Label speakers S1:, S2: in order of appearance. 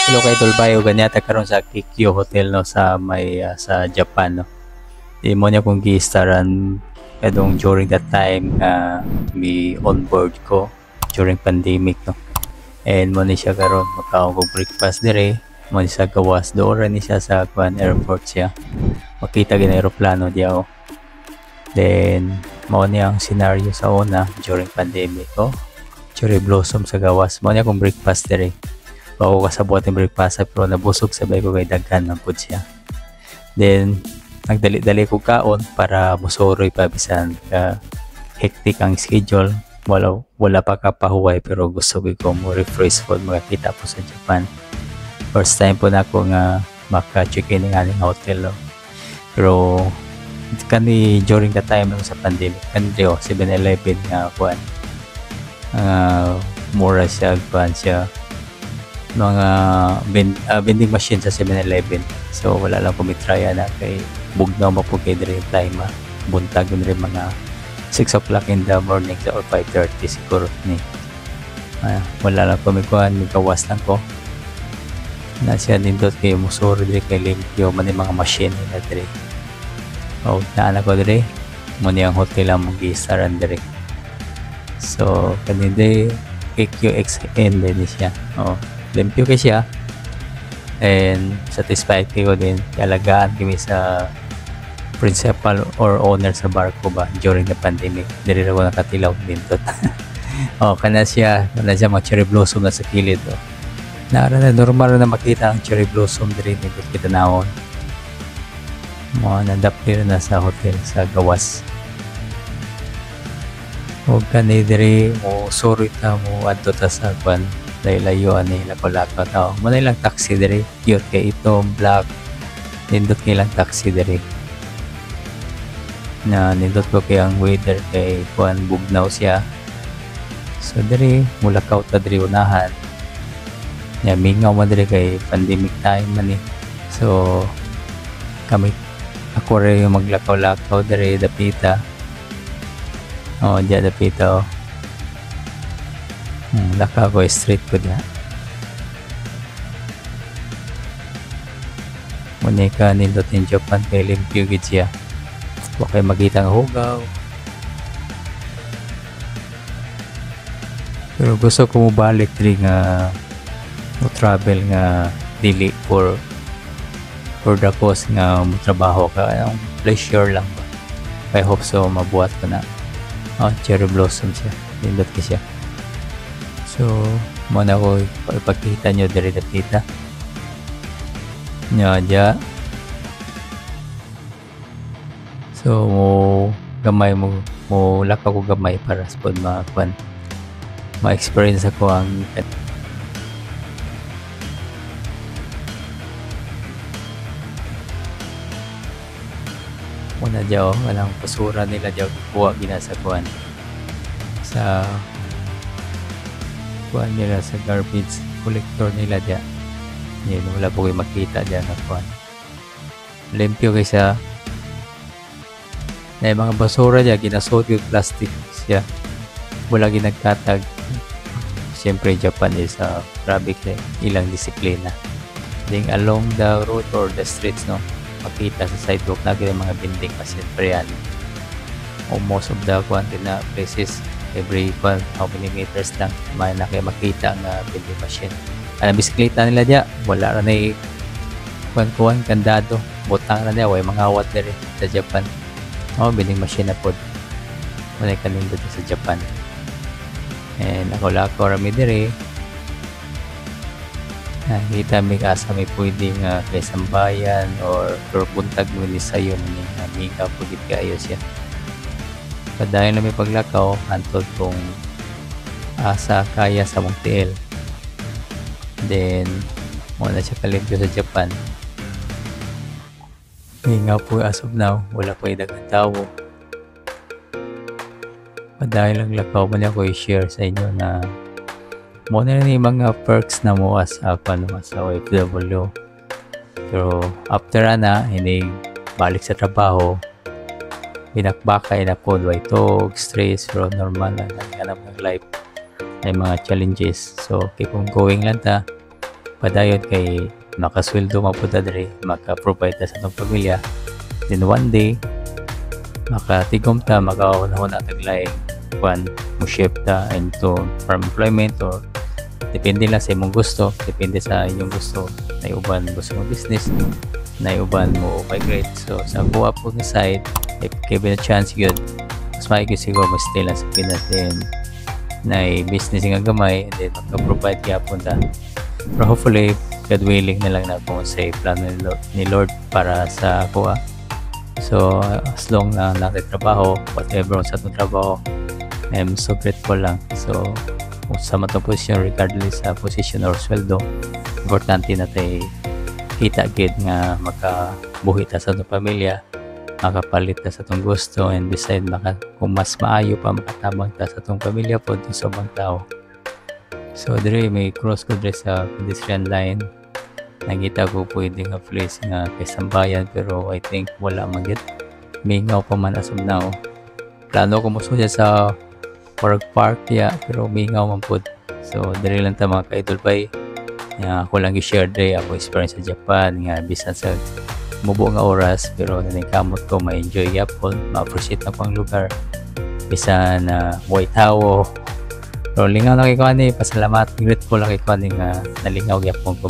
S1: Hello kay Tulbayo, ganyata karon sa Kikyo Hotel, no, sa may sa Japan, no. Di mo niya kung giistaran kadong during that time mi on board ko during pandemic, no. And mo ni siya karon makaon ko breakfast dire mo ni sa gawas do ra ni siya sa kuan airport siya. Makita gid eroplano diya, oh. Then mao ni ang scenario sa una during pandemic, oh. Cherry blossom sa gawas. Mo niya kung breakfast dire. Bago kasabot yung breakfast pero nabusog sabay ko kay daghan man pud siya. Then nagdali-dali ko kaon para musuroy pa bisan ka hectic ang schedule. Wala pa kapahuway pero gusto ko mo refresh food makakita po sa Japan. First time po na ako nga maka-check-in ng aning hotel. Oh. Pero kani during the time sa pandemic kani, oh, 7-Eleven nga kuan. Mura siya kuan siya mga vending machine sa 7-Eleven. So wala lang ko mitrya na kay bugnaw ma po kay diri time buntag diri mga 6 o'clock in the morning or 5:30 siguro ni. Wala lang ko mikuan, migawas lang ko. Na siya nindot kay musuro diri kay limpyo man yung mga machine nila diri. O naan ako diri mo ni ang hotel ang mong giistaran diri. So kani diri KQXN din siya. Oh, limpyo kay siya and satisfied kayo din. Alagaan kami sa principal or owner sa barko ba during the pandemic. Diri ra ko nakatilaw nindot. Oh, kana siya mga cherry blossom na sa kilid, oh. Nara na normal na makita ang cherry blossom diri nindot kita naon. Mo nadapir na sa hotel sa gawas. Og kani diri mo suri ta mo adto ta sa kwan layo ani lakaw-lakaw ta. Mo na ilang taxi diri, cute kay itom, black. Nindot kay ilang taxi diri. Na nindot ko kay ang weather kay kuan bugnaw siya. So diri mulakaw ta diri unahan. Nya mingaw man diri kay pandemic time man ni. So kami ako ra yung maglakaw-lakaw diri dapita. Oh, diya dapita, oh. Lakaw ko street ko diha. Muna ka nindot in Japan kay limpyo gid siya. Wa kay makita nga hugaw. Pero gusto ko mobalik diri nga mo travel nga dili for the cause nga mo trabaho ka, ang pleasure lang ba. I hope so mabuhat ko na. Oh, cherry blossom siya. Nindot ko siya. So, muna ko ipakita nyo diri dapita. Nya dya. So, mo gamay mo mo lakaw ko gamay para sa pod makuan. Ma-experience ako ang muna dya, oh, walang basura nila dya kuha gina sa kuan sa kuan nila sa garbage collector nila dya. Yan, wala po kayo makita dya na kuan. Limpyo kaysa na yung mga basura dya ginasuot yung plastic siya. Wala ginagkatag. Siyempre Japan is grabe kay ilang disiplina. Ding along the road or the streets, no, makita sa sidewalk na yung mga vending machine pre yan. O most of the kuan na places every kuan how many meters lang may na kayo makita nga vending machine. Ang bisikleta nila diya wala ra nay kuan-kuan kandado, butang na niya way mga awat diri sa Japan. Oh, vending machine na pod. Wala kanindot sa Japan. And ako lakaw ra mi diri. Nakita mi asa may pwede nga kay sambayan or pero buntag mo ni sayo ni nga mingaw po gid kaayo siya. Padayon na may paglakaw hantod kung asa kaya sa mong tiil. Then mo na siya kalimpyo sa Japan. Mingaw po as of now, wala po daghang tawo. Padayon lang lakaw man ako i-share sa inyo na mo na rin yung mga perks na mo as a, ano, as a OFW. Pero after na, hindi balik sa trabaho, binakbakay na po, way tog, stress, pero normal na, naghanap ng life, may mga challenges. So keep on going lang ta. Padayon kay makasweldo man pud ta diri, maka-provide ta sa atong pamilya. Then one day makatigom ta, makahuna-huna tag laing kuan, mo shift ta into from employment or depende lang sa imong gusto, depende sa inyong gusto. Nay uban gusto mo business, nay uban mo migrate. So sa akoa po nga side, if given a chance gyud, mas maayo siguro mo stay lang sa Pinas, then nay business nga gamay and then maka-provide gyapon ta. Pero hopefully, God willing na lang na kung say plano ni Lord para sa akoa. So as long na naa trabaho, whatever sa atong trabaho, I'm so grateful lang. So kung sa matong posisyon, regardless sa position or sweldo, importante na tay kita gid nga makabuhi ta sa atong pamilya, makapalit ta sa atong gusto, and beside maka, kung mas maayo pa, makatabang ta sa atong pamilya pod sa ubang tao. So diri may cross ko diri sa pedestrian line. Nakita ko pwede nga place nga kay sambayan, pero I think wala man gyud, mingaw pa man as of now. Plano ko mosulod sa park park ya, pero mingaw man pud. So diri lang ta, mga ka-idol bay. Nga ako lang i-share diri ako experience sa Japan nga bisan sa mubo nga oras, pero naningkamot ko ma-enjoy gyapon, ma-appreciate na ko ang lugar bisan na white hawo. Pero lingaw na kay ko ani, pasalamat, grateful na kay ko ani nga nalingaw gyapon ko.